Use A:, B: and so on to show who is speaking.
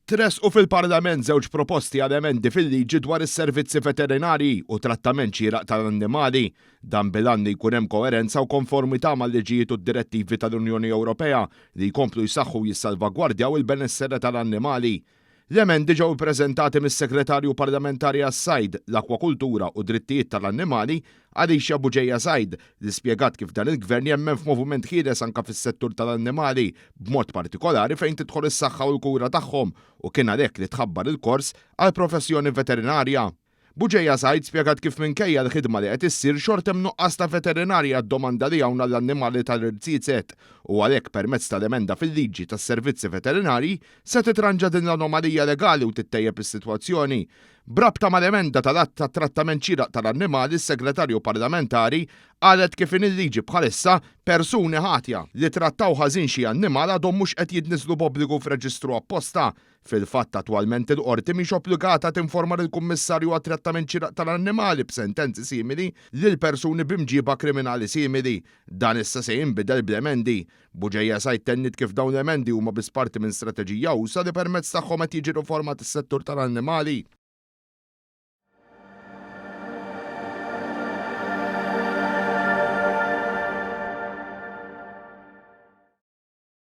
A: Tressqu fil-Parlament żewġ proposti għal emendi fil-liġi dwar is-servizzi veterinarji u trattament xieraq tal-annimali. Dan bil-għan li jkun hemm koerenza u konformità mal-liġijiet u d-direttivi tal-Unjoni Ewropea li jkomplu jsaħħu u jissalvagwardjaw il-benessere tal-annimali. L-emendi ġew ippreżentati mis-Segretarju Parlamentari għas-Sajd, l-Akwakultura u d-Drittijiet tal-Annimali, Alicia Bugeja Said, li spjegat kif dan il-Gvern jemmen f'moviment ħieles anke fis-settur tal-annimali, b'mod partikolari fejn tidħol is-saħħa u l-kura tagħhom u kien għalhekk li tħabbar il-kors għall-professjoni veterinarja. Bugeja Said spjegat kif minkejja l-ħidma li qed issir xorta hemm nuqqas ta' veterinarji għad-domanda li hawn għall-annimali tal-irziezet u għalhekk permezz tal-emenda fil-liġi tas-servizzi veterinarji se titranġa din l-anomalija legali u tittejjeb is-sitwazzjoni. B'rabta mal-emenda tal-Att tat-Trattament Xieraq tal-Annimali s-Segretarju Parlamentari qalet kif in il-liġi bħalissa persuni ħatja li trattaw ħażin xi annimal għadhom mhux qed jitniżżlu b'obbligu f'reġistru apposta. Fil-fatt, attwalment il-Qorti mhix obbligata tinforma lill-Kummissarju għat-Trattament Xieraq tal-Annimali b'sentenzi simili lil persuni b'imġiba kriminali simili. Dan issa se jinbidel bl-emendi. Bugeja Said tenniet kif dawn l-emendi huma biss parti minn strateġija usa' li permezz tagħhom qed jiġi riformat is-settur tal-annimali.